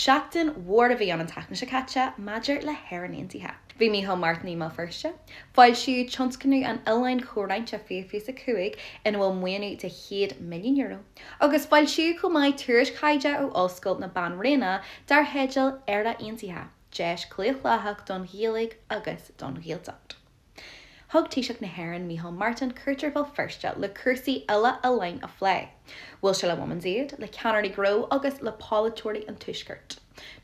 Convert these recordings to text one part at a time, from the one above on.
Seachtain mhór a bhí ann an tseachtain seo caite maidir le hÉirinn Aontaithe. Bhí Micheál Martin i mBéal Feirste. Foilsíodh tionscnamh an Oileáin Chomhroinnte 2025 ina bhfuil maoiniú de €100 milliún. Agus foilsíodh chomh maith tuairisc thaighde ó Ollscoil na Banríona dar theideal Éire Aontaithe, Deis Chlaochlaitheach don Ghaeilge agus don Ghaeltacht. Thug Taoiseach na hÉireann Micheál Martin cuairt ar Bhéal Feirste le cúrsaí uile-oileáin a phlé. Bhuail sé le Women's Aid, le ceannairí gnó agus le polaiteoirí an Tuaiscirt.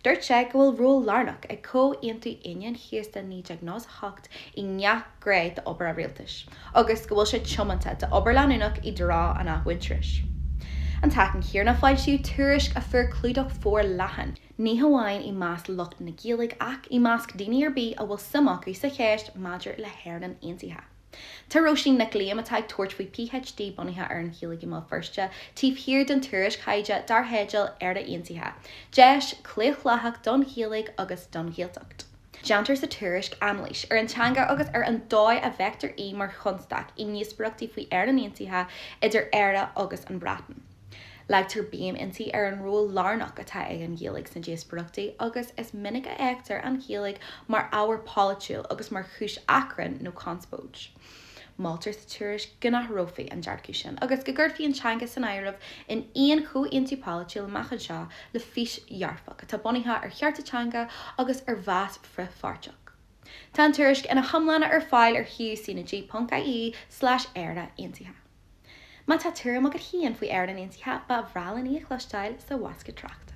Dúirt sé go bhfuil ról lárnach ag Comhaontú Aoine an Chéasta 1998 i ngach gné d'obair a rialtais agus go bhfuil sé tiomanta d'obair leanúnach i dtreo an athmhuintearais. An tseachtain chéanna foilsíodh tuairisc a fuair clúdach forleathan. ní hamháin i measc lucht na Gaeilge ach i measc daoine ar bith a bhfuil suim acu sa cheist maidir le hÉirinn Aontaithe. Tá Róisín Nic Liam, atá ag tabhairt faoi PhD bunaithe ar an Ghaeilge i mBéal Feirste, taobh thiar den tuairisc thaighde dar theideal Éire Aontaithe, Deis Chlaochlaitheach don Ghaeilge agus don Ghaeltacht. Déantar sa tuairisc anailís ar an teanga agus ar an dóigh a bhfeictear í mar chonstaic i ndíospóireachtaí faoi Éirinn Aontaithe idir Éire agus an Bhreatain. Leagtar béim inti ar an ról lárnach atá ag an Ghaeilge sna díospóireachtaí agus is minic a fheictear an Ghaeilge mar ábhar polaitiúil agus mar chúis achrainn nó conspóid. Moltar sa tuairisc go n-athrófaí an dearcadh sin agus go gcuirfí an teanga san áireamh in aon chomhaontú polaitiúil amach anseo le fís dhearfach atá bunaithe ar chearta teanga agus ar mheas frithpháirteach. Tá an tuairisc ina hiomláine ar fáil ar shuíomh cnag.ie/Éire Aontaithe. Má tá tuairim agat féin faoi Éirinn Aontaithe, ba bhreá linn í a chloisteáil sa bhosca tráchta.